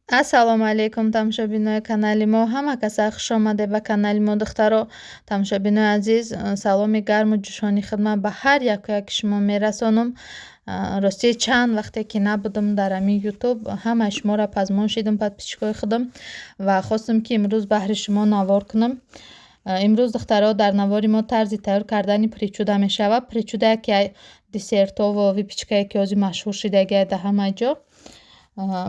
Ассалому алайкум, тамошобинои канали мо. Ҳама каса хушомадед ба канали мо, духтаро. Тамошобинои азиз, саломи гарму ҷӯшони хидмат ба ҳар яку яки шумо мерасонам. Ростӣ, чанд вақте ки набудам дар ҳамин Ютуб, ҳамаи шуморо пазмон шидам, подписчикои худам, ва хостам, ки имрӯз баҳри шумо навор кунам. Имрӯз, духтаро, дар навори мо тарзи тайёр кардани причуда мешавад. Причуда яке десертову выпечкае, ки ҳозир машҳур шидагиа дар ҳама ҷо.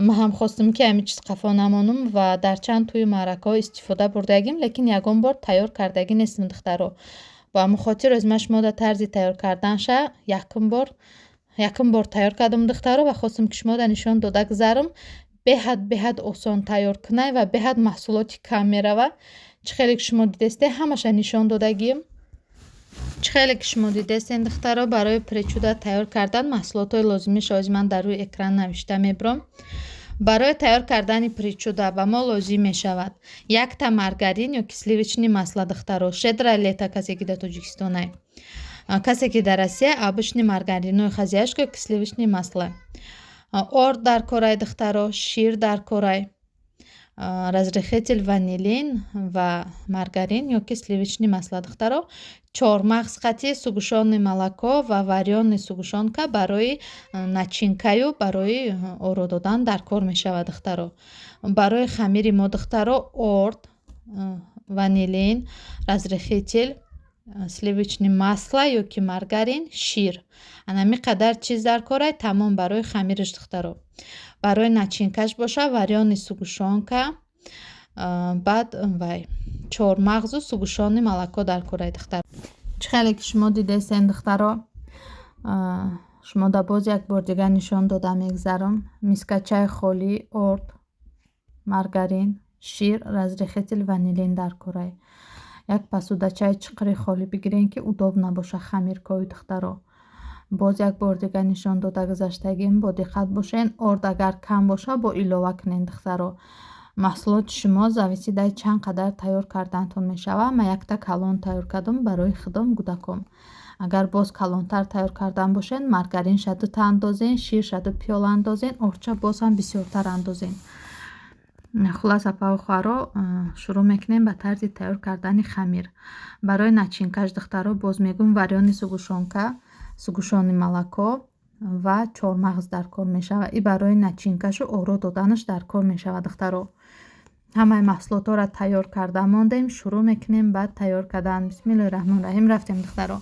Ман ҳам хостам, ки ҳамин чиз қафо намонам ва дар чанд тӯю маъракаҳо истифода бурдагим, лекин ягон бор тайёр кардагӣ нестам, духтаро. Ба ҳамин хотир оз ман шумода тарзи тайёр карданша якум бор тайёр кардам, духтаро, ва хостам, ки шумода нишон дода гузарам. Беҳад беҳад осон тайёр кунай ва беҳад маҳсулоти кам меравад. Чӣ хеле ки шумо дидестед, ҳамаша нишон додагием. Чӣ хеле ки шумо дидестед, духтаро, барои причуда тайёр кардан маҳсулотҳои лозимиша ози ман дар рӯи экран навишта мебурам. Барои тайёр кардани причуда ба мо лозим мешавад якта маргарин ё ки сливочный масло, духтаро, «Щедрое лето», касе ки дар Тоҷикистонай, касе ки дар Россия, обычный маргаринои «Хозяюшка» ки сливочный масло. Орд дар корай, духтаро, шир дар корай, разрыхлитель, ванилин ва маргарин ё ки сливочный масло, духтаро, чормағз қатӣ сгущённое молоко ва варёный сгущёнка барои начинкаю барои оро додан дар кор мешавад, духтаро. Барои хамири мо, духтаро, орд, ванилин, разрыхлитель, сливочный масло ё ки маргарин, шир, анами қадар чиз дар корай, тамом барои хамириш, духтаро. Барои начинкаш боша варёный сгущёнка, баъд вай чормағзу сгущённое молоко дар корай, духтаро. Чӣ хеле ки шумо дидестед, духтаро, шумода боз як бор дигар нишон дода мегзарам: мискачаи холӣ орд, маргарин, шир, разрыхлитель, ванилин дар корай. Як посудачаи чиқири холӣ бигирен, ки удобно боша хамиркои, духтаро. Боз як бор дигар нишон дода гузаштагим, бо диққат бошен. Орд агар кам боша, бо илова кунен, духтаро. Маҳсулоти шумо зависидаи чанд қадар тайёр кардаатон мешавад. Ман якта калон тайёр кардам барои худам, кӯдаком. Агар боз калонтар тайёр кардан бошед, маргаринша дута андозен, ширша 2 пиёла андозен, ордча боз ҳам бисёртар андозен. Хулас, апаву хоҳаро, шурӯъ мекунем ба тарзи тайёр кардани хамир. Барои начинкаш, духтаро, боз мегӯм, варёный сгущёнка, сгущённое молоко ва чормағз дар кор мешавад. И барои начинкашу оро доданаш дар кор мешавад, духтаро. Ҳамаи маҳсулотҳоро тайёр карда мондем, шурӯъ мекунем ба тайёр кардан. Бисмиллоҳи раҳмони раҳим, рафтем, духтаро.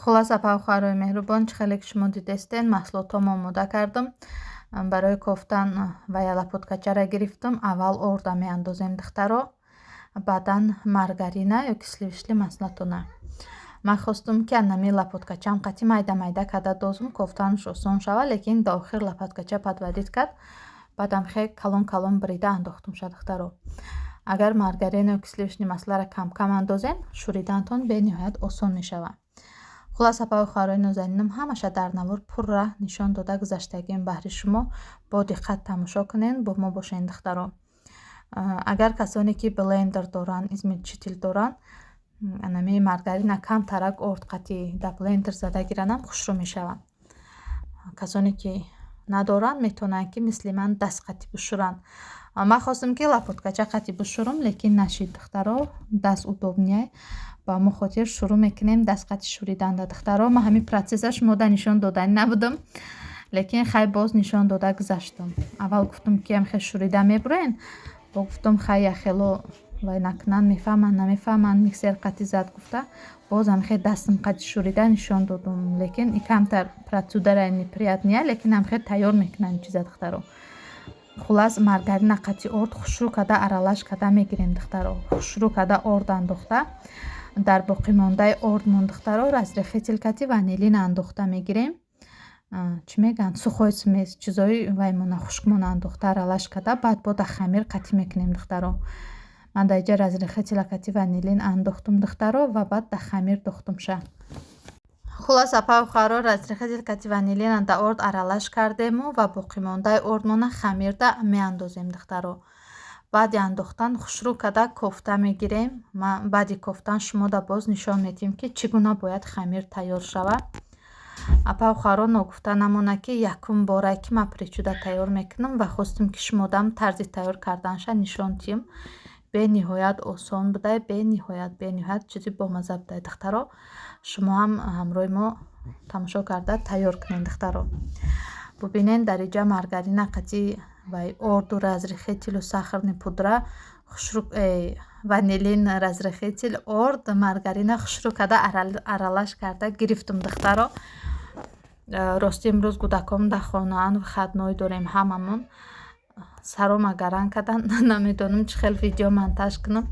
Хулас, апаву хоҳарои меҳрубон, чӣ хеле ки шумо дидестед, маҳсулотҳомо омода кардам. Барои кофтан ва лопаткачара гирифтам. Аввал орда меандозем, духтаро, баъдан маргарина ё ки сливочный маслатона. Ман хостум, ки анами лопаткачам қати майда майда карда дозум, кофтанаш осон шавад, лекин до охир лопаткача подводить кард. Баъдам хе калон калон бирида андохтумша, духтаро. Агар маргарин ё ки сливочный маслара камкам андозем, шӯридантон бениҳоят осон мешавад. Хулас, апаву хоҳарои нозанинам, ҳамаша дар навор пурра нишон дода гузаштагим баҳри шумо. Бо диққат тамошо кунед, бо мо бошед, духтаро. Агар касоне ки блендер доранд, измельчитель доранд, анами маргарина камтарак орд қати дар блендер зада гиранам, хушрӯ мешавад. Касоне ки надоранд, метавонанд, ки мисли ман даст қати бушӯранд. Ман хостам, ки лопаткача қати бушӯрам, лекин нашид, духтаро, даст удобнее. Ба ҳамон хотир шурӯъ мекунем даст қати шӯриданда, духтаро. Ман ҳамин процесса шумода нишон доданӣ набудам, лекин хай, боз нишон дода гузаштам. Аввал гуфтам, ки ҳамхел шӯрида мебурен, бо гуфтам, хай, яхело вай накунанд, мефаҳманд, намефаҳманд, миксер қати зад гуфта, боз ҳамхел дастам қати шӯрида нишон додум. Лекин и камтар процедура неприятная, лекин ҳамхел тайёр мекунанд чиза, духтаро. Хулас, маргарина қати орд хушрӯ карда аралаш карда мегирем, духтаро. Хушрӯ карда орд андохта, дар боқимондаи ордмон, духтаро, разрыхлитель кати ванилин андохта мегирем. Чӣ мегӯянд, сухой смесь, чизои ваймона, хушкмона андохта, аралаш карда, баъд бо дар хамир қатӣ мекунем, духтаро. Ман дар инҷа разрыхлителя кати ванилин андохтум, духтаро, ва баъд дар хамир дохтумша. Хулас, апаву хоҳаро, разрыхлитель кати ванилина дар орд аралаш кардему ва боқимондаи ордмона хамирда меандозем, духтаро. Баъди андохтан хушрӯ карда кофта мегирем. Ман баъди кофтан шумода боз нишон медиҳем, ки чӣ гуна бояд хамир тайёр шавад. Апау хоҳаро, ногуфта намонад, ки якум борае, ки ман причуда тайёр мекунам ва хостум, ки шумодам тарзи тайёр карданша нишон диҳем. Бениҳоят осон будай, бениҳоят, бениҳоят чизи бомазза будай. Духтаро, шумо ҳам ҳамроҳи мо тамошо карда тайёр кунед. Духтаро, бубинед, дар инҷа маргарина қатӣ вай орду, разрыхлителю, сахарный пудра, хушрӯ, ванилин, разрыхлитель, орд, маргарина хушрӯ карда аралаш карда гирифтум. Духтаро, рости, имрӯз кӯдаком дар хонаанд, выходной дорем. Ҳамамон сарома гаран кардан, намедонам, чӣ хел видео монтаж кунам.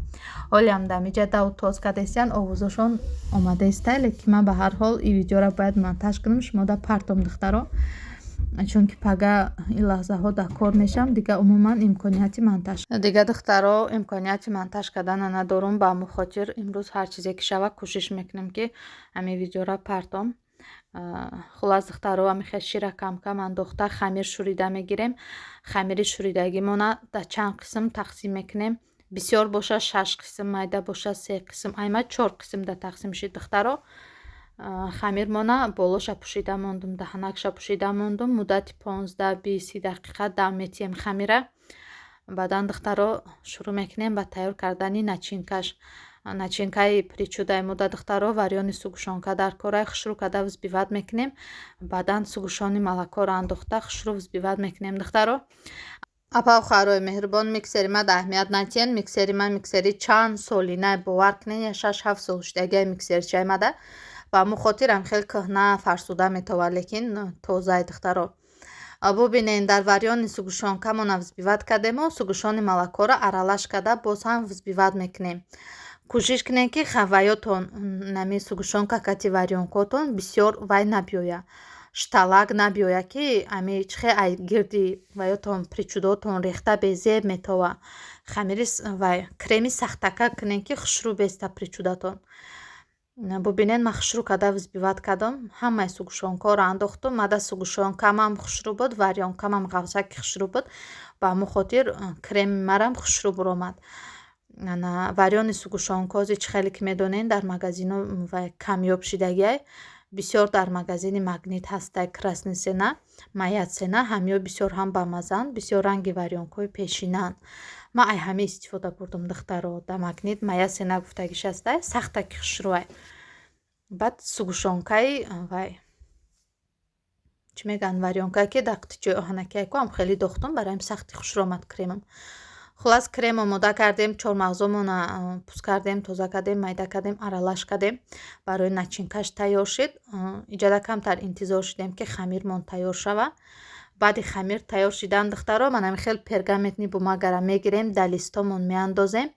Ҳолиам дар инҷа даву тоз кардастиян, овозошон омадаиста, лекин ман ба ҳар ҳол ин видеоро бояд монтаж кунам, шумода партом, духтаро, чунки пага ин лаҳзаҳо дар кор мешавам. Дига умуман имконияти монтаж, дига, духтаро, имконияти монтаж кардана надорум. Ба ҳамон хотир имрӯз ҳар чизе ки шавад, кӯшиш мекунем, ки ҳамин видеоро партом. Хуллас, духтаро, ҳамин шира камкам андохта, хамир шӯрида мегирем. Хамири шӯридагимона дар чанд қисм тақсим мекунем: бисёр бошад, шаш қисм, майда бошад, се қисм. Айма чор қисм да тақсим шид. Духтаро, хамирмона болоша пӯшида мондум, даҳанакша пӯшида мондум. Муддати 15, 20, 30 дақиқа дам метиҳем хамира. Баъдан, духтаро, шурӯъ мекунем ба тайёр кардани начинкаш. Начинкаи причудаи мо да, духтаро, варёный сгущёнка дар кораи. Хушрӯ карда взбивать мекунем, баъдан сгущённый молокоро андохта, хушрӯ взбивать мекунем. Духтаро, апау хоҳарои меҳрубон, миксери ма да аҳамият натиҳен. Миксери ман миксери чанд солина, бовар кунед, я 6-7 сол шудагиай миксерчаи мада. Ба ҳамон хотирам хеле кӯҳна, фарсуда метовад, лекин тозаи. Духтаро, бубинед, дар варёный сгущёнкамона взбивать кардему, сгущённый молокоро аралаш карда, боз ҳам взбивать мекунем. Кӯшиш кунед, ки хаваётон, нами сгущёнка кати варёнкотон бисёр вай набиёяд, шталак набиёяд, ки ами чихе ай гирди ваётон, причудотон рехта, безеб метова. Хамири вай креми сахтака кунед, ки хушрӯ беста причудатон. Бубинед, ман хушрӯ карда взбивать кардам, ҳамаи сгущёнкаҳоро андохтум. Мада сгущёнкамам хушрӯ буд, варёнкамам ғафсаки хушрӯ буд, ба ҳамон хотир креми марам хушрӯ буромад. Варёный сгущёнкози, чӣ хеле ки медонед, дар магазино вай камёб шидагиай. Бисёр дар магазини «Магнит» ҳастай, «Красный цена», «Моя цена», ҳамиё бисёр ҳам бамаззаанд, бисёр ранги варёнкҳои пешинаанд. Ман ай ҳами истифода бурдум. Духтаро, дар «Магнит» «Моя цена» гуфтагиш ҳастай, сахтаки хушрӯай. Баъд сгущёнкаи вай, чӣ мегӯянд, варёнкае, ки дар қутичаи оҳанакие ку, ҳам хеле дохтум, барои сахти хушрӯ омад кремам. Хуллас, крем омода кардем, чормағзомона пӯст кардем, тоза кардем, майда кардем, аралаш кардем, барои начинкаш тайёр шид. Иҷода камтар интизор шудем, ки хамирмон тайёр шава. Баъди хамир тайёр шидан, духтаро, ман ҳамин хел пергаментный бумагара мегирем, дар листомон меандозем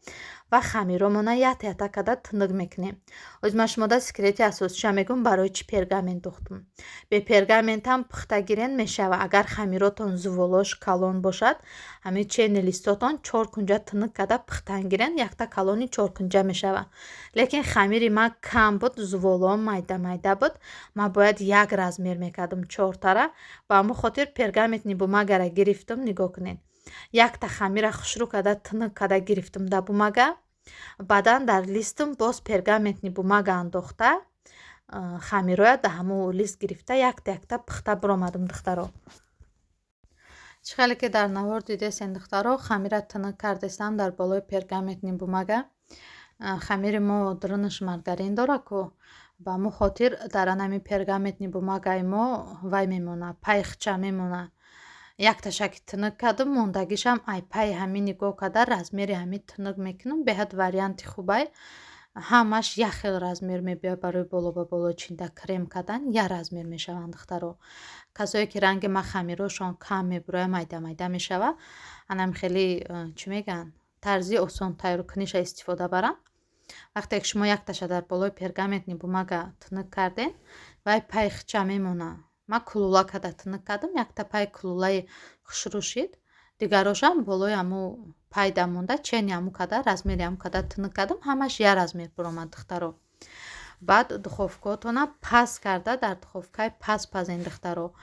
ва хамиромона ята ята карда тунук мекунем. Ҳозир ман шумода секрети асосиша мегӯям, барои чӣ пергамент духтум. Бе пергаментам пухта гирен мешава. Агар хамиротон зуволош калон бошад, ҳамин чени листотон чор кунҷа тунук карда пухтан гирен, якта калони чоркунҷа мешава. Лекин хамири ман кам буд, зуволоам майда майда буд, ман бояд як размер мекардам чортара. Ба ҳамон хотир пергаментный бумагара гирифтам. Нигоҳ кунед, якта хамира хушрӯ карда тунук карда гирифтам дар бумага, баъдан дар листам боз пергаментный бумага андохта, хамироя дар ҳамон лист гирифта, якта якта пухта биромадам. Духтаро, чӣ хеле ки дар навор дидесен, духтаро, хамира тунук кардестам дар болои пергаментный бумага. Хамири мо дурунаш маргарин дора ку, ба ҳамон хотир дар анами пергаментный бумагаи мо вай мемонад, пайхча мемонад. Якташа ки тунук кардам, мондагишам ай пайи ҳамин нигоҳ карда, размери ҳамин тунук мекунам. Беҳад варианти хубай, ҳамаш як хел размер мебиёяд. Барои боло ба боло чинда крем кардан як размер мешаванд. Духтаро, касое ки ранги ман хамирошон кам мебурояд, майда майда мешавад, анам хеле, чӣ мегӯянд, тарзи осон тайёркуниша истифода баранд. Вақте ки шумо якташа дар болои пергаментный бумага тунук карден, вай пайхча мемонад. Ман кулула карда тунук кардам, якта пай кулулаи хушрӯ шид, дигарошам болои ҳамун пайда монда, чени ҳамун карда, размери ҳамун карда тунук кардам, ҳамаш як размер биромад. Духтаро, баъд духовкаотона паст карда, дар духовкаи паст пазен. Духтаро,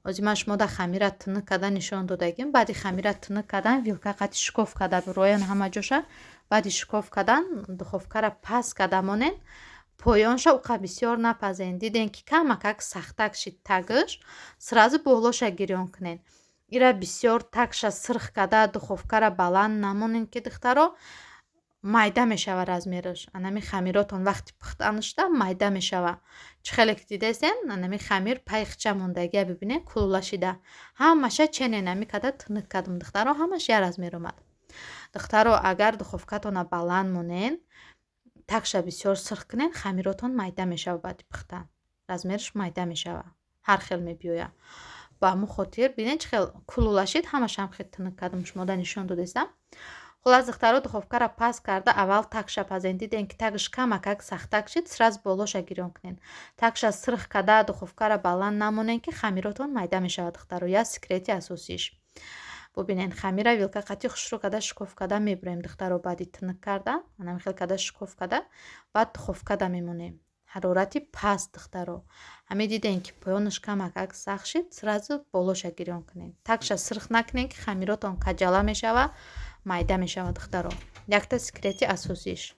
ози ман шумо да хамира тунук карда нишон додагим. Баъди хамира тунук кардан, вилка қати шикоф карда бироян ҳама ҷоша. Баъди шикоф кардан, духовкара паст карда монен. Поёнша уқа бисёр напазен. Диден, ки камакак сахтак шид тагаш, сразу болоша гирён кунен. Ира бисёр тагша сирх када, духовкара баланд намонен, ки, духтаро, майда мешава размераш. Анами хамиротон вақти пухтанашда майда мешава. Чӣ хеле ки дидесен, анами хамир пайхча мондагия, бибинед, кулула шида. Ҳамаша ченен ами када тунук кардам, духтаро, ҳамаш як размер омад. Духтаро, агар духовкатона баланд монен, тагша бисёр сирх кунен, хамиротон майда мешава. Баъди пухтан размераш майда мешава, ҳар хел мебиёяд. Ба ҳамун хотир, бинед, чӣ хел кулула шид, ҳамашам хел тунук кардам, шумода нишон додестам. Хулас, духтаро, духовкара паст карда, аввал тагша пазен. Диден, ки тагш камакак сахтак шид, сразу болоша гирён кунен. Тагша сирх када, духовкара баланд намонен, ки хамиротон майда мешавад. Духтаро, як секрети асосиш. Бубинен, хамира вилка қати хушрӯ када шукоф када мебурем, духтаро. Баъди тунук кардан анами хел када шукоф када, баъд духовкада мемонем, ҳарорати паст. Духтаро, ҳамин дидем, ки поёнаш камакак сахт шид, сразу болоша гирён кунем. Тагша сирх накунем, ки хамиротон каҷала мешава, майда мешава. Духтаро, якта секрети асосиш.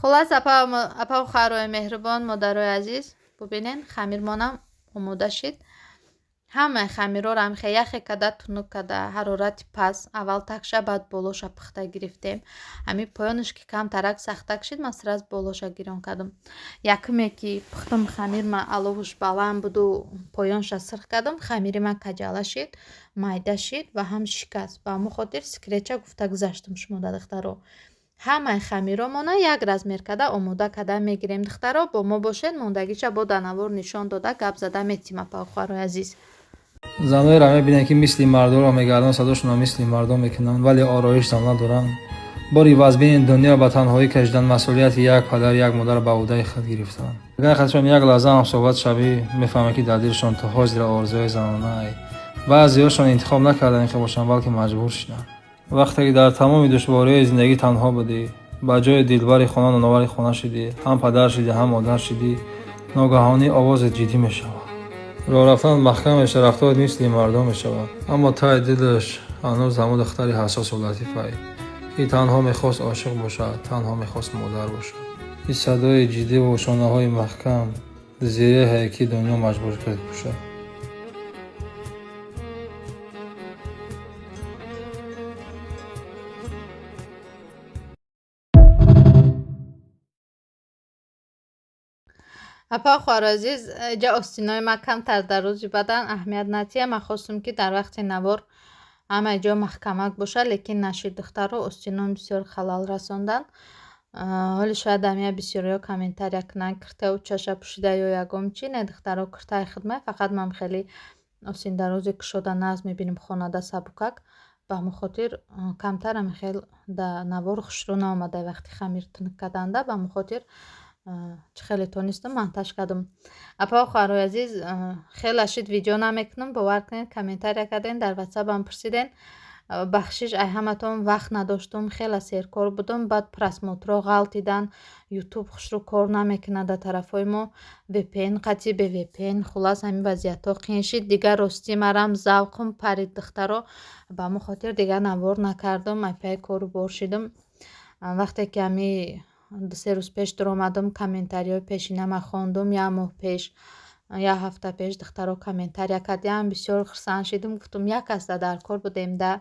Хулас, апау, хоҳарои меҳрубон, модарои азиз, бубинен, хамирмонам омода шид. Ҳамаи хамирҳоро ҳамихе яхе када тунук када, ҳарорати паст, аввал тагша, баъд болоша пухта гирифтем. Ҳамин поёнаш ки камтарак сахтак шид, ман сразу болоша гирён кардам. Якуме ки пухтам хамир, ман аловуш баланд буду, поёнша сирх кардам, хамири ман каҷала шид, майда шид ва ҳам шикаст. Ба ҳамон хотир секретча гуфта гузаштам шумода. Духтаро, ҳамаи хамиромона як размер када омода када мегирем. Духтаро, бо мо бошед, мондагиша бо данавор нишон дода, гап зада метим. Апа, хоҳарои азиз. Занҳоеро мебинем, ки мисли мардоро мегарданд, садошонро мисли мардон мекунанд, вале ороиш зан надоранд. Бори вазбини дунё ба танҳоӣ кашидан, масъулияти як падар, як модар ба ӯҳдаи худ гирифтанд. Агар хатшон як лаҳза ҳам суҳбат шавӣ, мефаҳмӣ, ки дар дилшон то ҳозира орзуҳои занонаай. Баъзеҳошон интихоб накарданд ин хел бошанд, балки маҷбур шуданд. Вақте ки дар тамоми душвориҳои зиндагӣ танҳо будӣ, ба ҷои дилбари хона ноновари хона шудӣ, ҳам падар шудӣ, ҳам модар шудӣ, ногаҳонӣ овозат ҷиддӣ мешавад, роҳ рафтан маҳкам мешавад, рафторат мисли мардон мешавад, аммо таи дилаш ҳанӯз ҳамон духтари ҳассосу латифай, ки танҳо мехост ошиқ бошад, танҳо мехост модар бошад. Ин садои ҷиддиву шонаҳои маҳкам зиреҳе, ки дунё маҷбур кард пӯшад. Апа, хоҳари азиз, ҷа остинои ма камтар дар рӯзи бадан аҳамият натия. Ман хостум, ки дар вақти навор ҳамаи ҷо маҳкамак бошад, лекин нашид. Духтаро, остинон бисёр халал расонданд. Ҳоли шояд амия бисёриҳо комментария кунанд, киртаю чаша пӯшида ё ягон чи. Не, духтаро, киртаи хидмат, фақат ман хеле остиндарози кушода нағз мебинем хонада, сабукак. Ба ҳамон хотир камтар ами хел да навор хушрӯ наомада вақти хамир тунук карданда. Ба ҳамон хотир чӣ хеле тонистам, монтаж кардам. Апа, хоҳарои азиз, хеле ашид видео намекунам, бовар кунед. Комментария кардем, дар ватсапам пурсиден. Бахшиш ай ҳаматон, вақт надоштум, хеле серкор будум. Баъд просмотрҳо ғалтидан, ютуб хушрӯ кор намекунад дар тарафҳои мо, VPN қатъи бе VPN. Хулас, ҳамин вазъиятҳо қиин шид. Дигар ростӣ марам завқум парид, духтаро. Ба ҳамон хотир дигар навор накардум, айпаи кору бор шидум. Вақте ки ҳами 2-се рӯз пеш дуромадам, комментариҳои пешинама хондум, як моҳ пеш, як ҳафта пеш духтаро комментария кардиам, бисёр хурсанд шидум. Гуфтум, як касда дар кор будем да,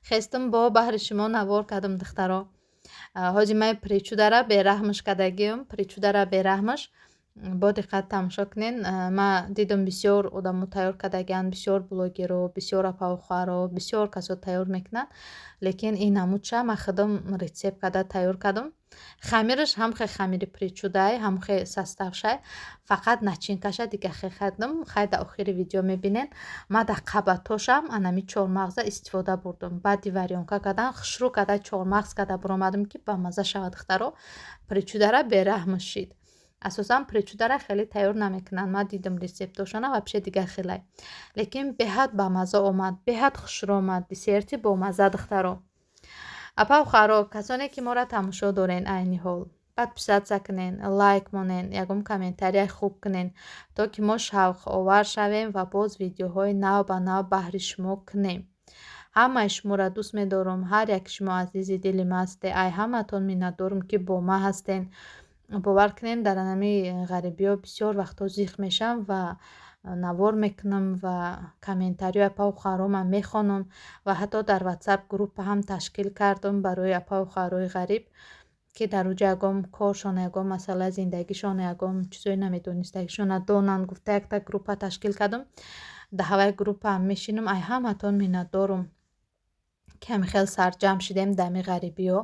хестум, бо баҳри шумо навор кардам. Духтаро, ҳози ман причудара бераҳмаш кардагиам, причудара бераҳмаш бо диққат тамошо кунен. Ман дидам, бисёр одамо тайёр кардагианд, бисёр блогеро, бисёр апаву хоҳаро, бисёр касо тайёр мекунанд, лекин ин намудша ман худам рецепт карда тайёр кардам. Хамираш ҳам хе хамири причудай, ҳам хе составшай, фақат начинкаша дига хе кардам. Хай, дар охири видео мебинен. Ман дар қабатошам анами чормағза истифода бурдум. Баъди варёнка кардан, хушрӯ карда чормағз карда буромадам, ки бамаза шавад. Духтаро, причудара бераҳм шид. Асосан причудара хеле тайёр намекунанд, ман дидам рецептошона, вообще дигар хелай, лекин беҳад бамаза омад, беҳад хушрӯ омад, десерти бомаза. Духтаро, апау, хоҳаро, касоне ки моро тамошо дорен, айни ҳол подписаться кунен, лайк монен, ягон комментарияи хуб кунен, то ки мо шавқовар шавем ва боз видеоҳои нав ба нав баҳри шумо кунем. Ҳамаи шуморо дӯст медорам, ҳар яки шумо азизи дили ман ҳастед. Ай ҳамаатон миннатдорам, ки бо ман ҳастен. Бовар кунед, дар анами ғарибиҳо бисёр вақтҳо зиқ мешавам ва навор мекунам ва комментариҳои апаву хоҳаромам мехонам ва ҳатто дар ватсап группа ҳам ташкил кардам барои апаву хоҳарои ғариб, ки дар уҷа ягон коршон, ягон масъалаи зиндагишон, ягон чизои намедонистагишона донанд гуфта якта группа ташкил кардам. Дар ҳаваи группаам мешинам. Ай ҳаматон миннатдорум, ки ҳамин хел сарҷамъ шидем дами ғарибиҳо.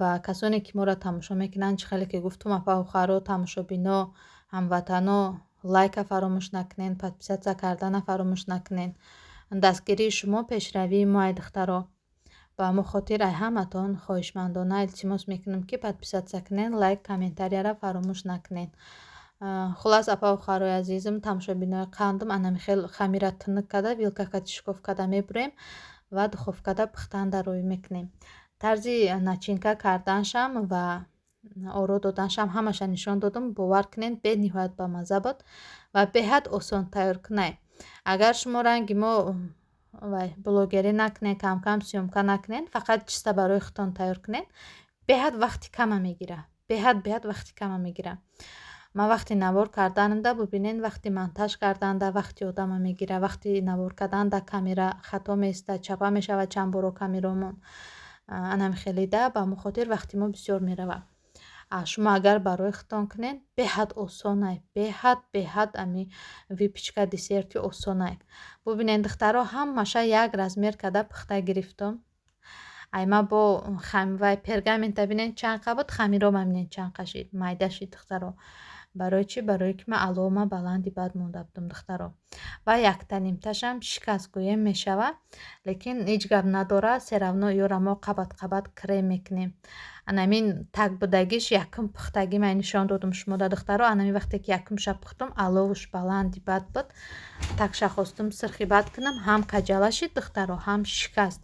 Ва касоне ки моро тамошо мекунанд, чӣ хеле ки гуфтум, апаву хоҳаро, тамошобино, ҳамватано, лайка фаромӯш накунед, подписаться кардана фаромӯш накунед. Дастгирии шумо пешравии мо, ай духтаро. Ба ҳамон хотир ай ҳаматон хоҳишмандона илтимос мекунам, ки подписаться кунед, лайк, комментарияро фаромӯш накунед. Хуллас, апаву хоҳарои азизм, тамошобинои қандм, анами хел хамира тунук карда, вилка кати шикоф карда мебурем ва духовкада пухтан дароӣ мекунем. Тарзи начинка карданшам ва оро доданшам ҳамаша нишон додам. Бовар кунед, бениҳоят бамазза буд ва беҳад осон тайёр кунай. Агар шумо ранги мо вай блогерӣ накунед, камкам съёмка накунед, фақат чиста барои худтон тайёр кунед, беҳад вақти кама мегирад. Беҳад, беҳад вақти кама мегирад. Ман вақти навор карданамда, бубинед, вақти монтаж карданда вақти одама мегирад, вақти навор карданда камера хато меистад, чапа мешавад чанд боро камераомон. Анам хелида ба ҳамон хотир вақти мо бисёр меравад. Шумо агар барои худтон кунед, беҳад осонай, беҳад, беҳад ами выпечка, десерти осонай. Бубинед, духтаро, ҳамаша як размер карда пухта гирифтум. Ай ма бо вай пергамента бинед чанд қа буд, хамирома бинед чанд қа шид, майда шид, духтаро. Барои чӣ? Барое ки ман аловама баланди бад монда будам, духтаро. Ва якта нимташам шикаст гӯем мешавад, лекин ҳеҷ гап надорад, всё равно ёра мо қабат қабат крем мекунем. Анамин так будагиш якум пухтагӣ ман нишон додум шумода, духтаро. Анамин вақте ки якумша пухтум, аловуш баланди бад буд. Такша хостум сирхи бад кунам, ҳам каҷала шид, духтаро, ҳам шикаст.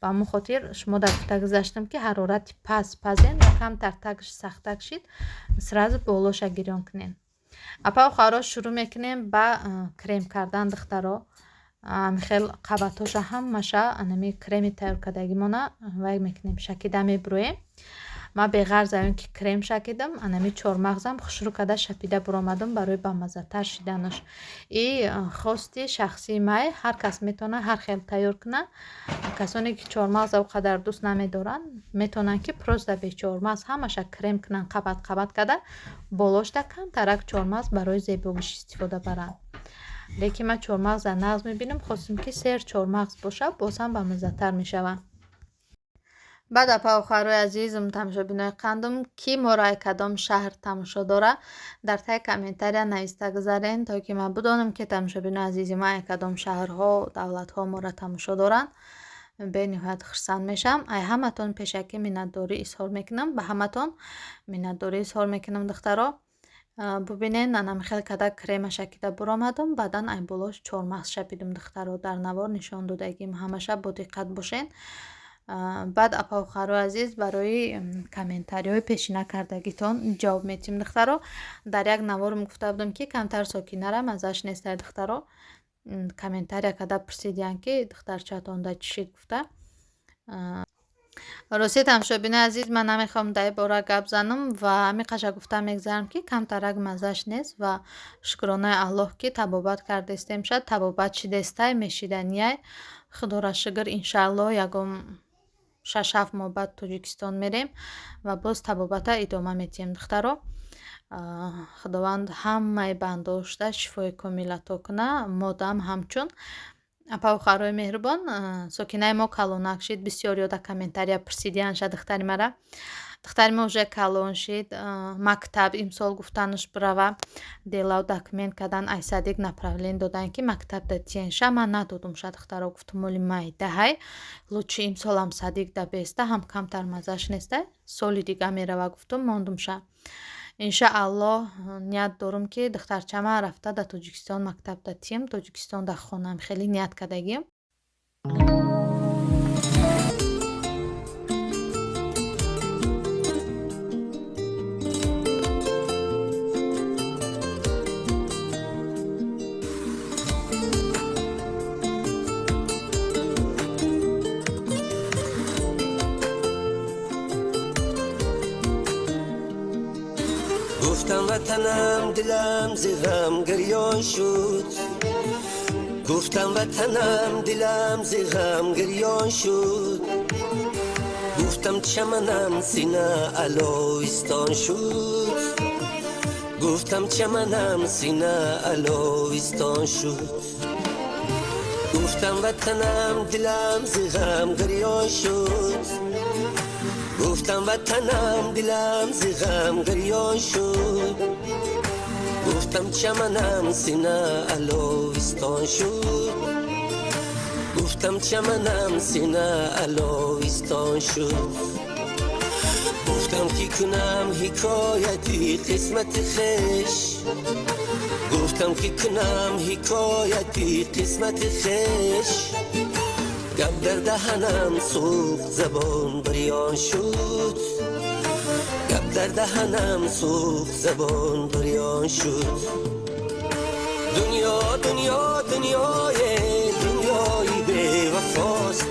Ба ҳамон хотир шумо дар гуфта гузаштам, ки ҳарорати паст пазен ва камтар тагш сахтак шид, сразу болоша гирён кунед. Апаву хоҳаро, шурӯъ мекунем ба крем кардан, духтаро. Хел қабатҳоша ҳамаша анами креми тайёр кардагимона вай мекунем, шакида мебурӯем. Ман беғарз аз он ки крем шакидам, анами чормағзам хушрӯ карда шапида буромадам барои бамаззатар шиданаш. И хости шахсии май, ҳар кас метавонад ҳар хел тайёр кунад. Касоне ки чормағза о қадар дӯст намедоранд, метавонанд ки просто бе чормағз ҳамаша крем кунанд, қабат қабат карда, болошда камтарак чормағз барои зебогиш истифода баранд. Лекин ман чормағза нағз мебинам, хостам ки сер чормағз бошад, боз ҳам бамаззатар мешавад. Баъд, апаву хоҳарои азизм, тамошобинои қандум, ки моро ай кадом шаҳр тамошо дорад, дар таи комментария нависта гузарен, то ки ман бидонам, ки тамошобинои азизи ман ай кадом шаҳрҳо, давлатҳо моро тамошо доранд. Бениҳоят хурсанд мешавам. Ай ҳаматон пешакӣ миннатдорӣ изҳор мекунам, ба ҳаматон миннатдорӣ изҳор мекунам, духтаро. Бубинед, анам хел када крема шакида буромадам, баъдан ай болош чормағз шапидам, духтаро. Дар навор нишон додагим ҳамаша, бодиққат бошед. Баъд, апаву хоҳарои азиз, барои комментариҳои пешина кардагитон ҷавоб медиҳем, духтаро. Дар як наворм гуфта будам, ки камтар сокинара маззаш нестай, духтаро. Комментария карда пурсидиянд, ки духтарчаатон да чӣ шид гуфта. Рости, тамошобинои азиз, ман намехоҳам дар ин бора гап занам ва ҳамин қаша гуфта мегзарам, ки камтарак маззаш нест ва шукронаи Аллоҳ, ки табобат кардестем, шад табобат шидестай, мешиданияй. Худоро шукр, иншааллоҳ, ягон 6-7 моҳ баъд Тоҷикистон мерем ва боз табобата идома медиҳем, духтаро. Худованд ҳамаи бандошта шифои комил ато кунад, модам ҳамчун. Апаву хоҳарои меҳрубон, сокинаи мо калонак шид, бисёр ёда комментария пурсидиянд ша духтари мара. Духтари мо уже калон шид, мактаб имсол гуфтанаш бирава, делав документ кардан, ай садик направление додан, ки мактабда тиен ша. Ман надодум ша, духтаро, гуфтум моли майдаҳай, лучше имсолам садикда беста, ҳам камтар маззаш нестай, соли дига мерава гуфтум, мондум ша. Иншааллоҳ, ният дорум, ки духтарчама рафта дар Тоҷикистон мактабда тием, Тоҷикистон дар хонаам хеле ният кардагим. Гуфтам ватанам, дилам зи ғам гирён шуд. Гуфтам ватанам, дилам зи ғам гирён шуд. Гуфтам чаманам, сина аловистон шуд. Гуфтам чаманам, сина аловистон шуд. Гуфтам ватанам, дилам зи ғам гирён шуд. Гуфтам ватанам, дилам зи ғам гирён шуд. Гуфтам чаманам, сина аловистон шуд. Гуфтам чаманам, сина аловистон шуд. Гуфтам ки кунам ҳикояти қисмати хеш. Гуфтам ки кунам ҳикояти қисмати хеш. Гап дар даҳанам сӯхт, забон бирён шуд. Гап дар даҳанам сӯхт, забон бирён шуд. Дунё, дунё, дунёе, дунёи бевафост.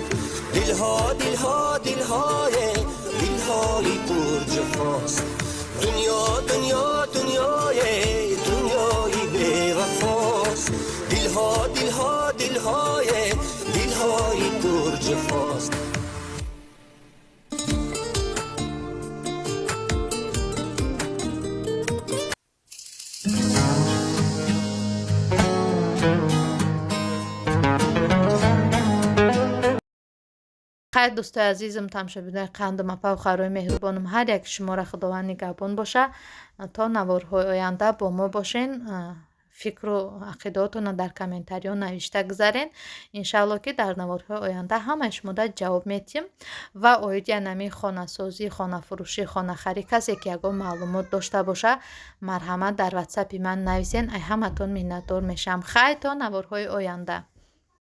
Дилҳо, дилҳо, дилҳое, дилҳои пурҷафост. Дунё, дунё, дунёе, дунёи бевафост. Дилҳо, дилҳо, дилҳое, дилҳои пурҷафост. Хайр, дӯстои азизам, тамошобинои қандум, апау хоҳарои меҳрубонам, ҳар яки шуморо Худованд нигаҳбон боша. То наворҳои оянда бо мо бошен. Фикру ақидаотонро дар комментариҳо навишта гузарен. Иншаалло, ки дар наворҳои оянда ҳамаи шумода ҷавоб метиҳем. Ва оиди анами хонасозӣ, хонафурӯшӣ, хонахарӣ касе ки ягон маълумот дошта боша, марҳамат, дар ватсапи ман нависен. Ай ҳаматон миннатдор мешавам. Хайр, то наворҳои оянда.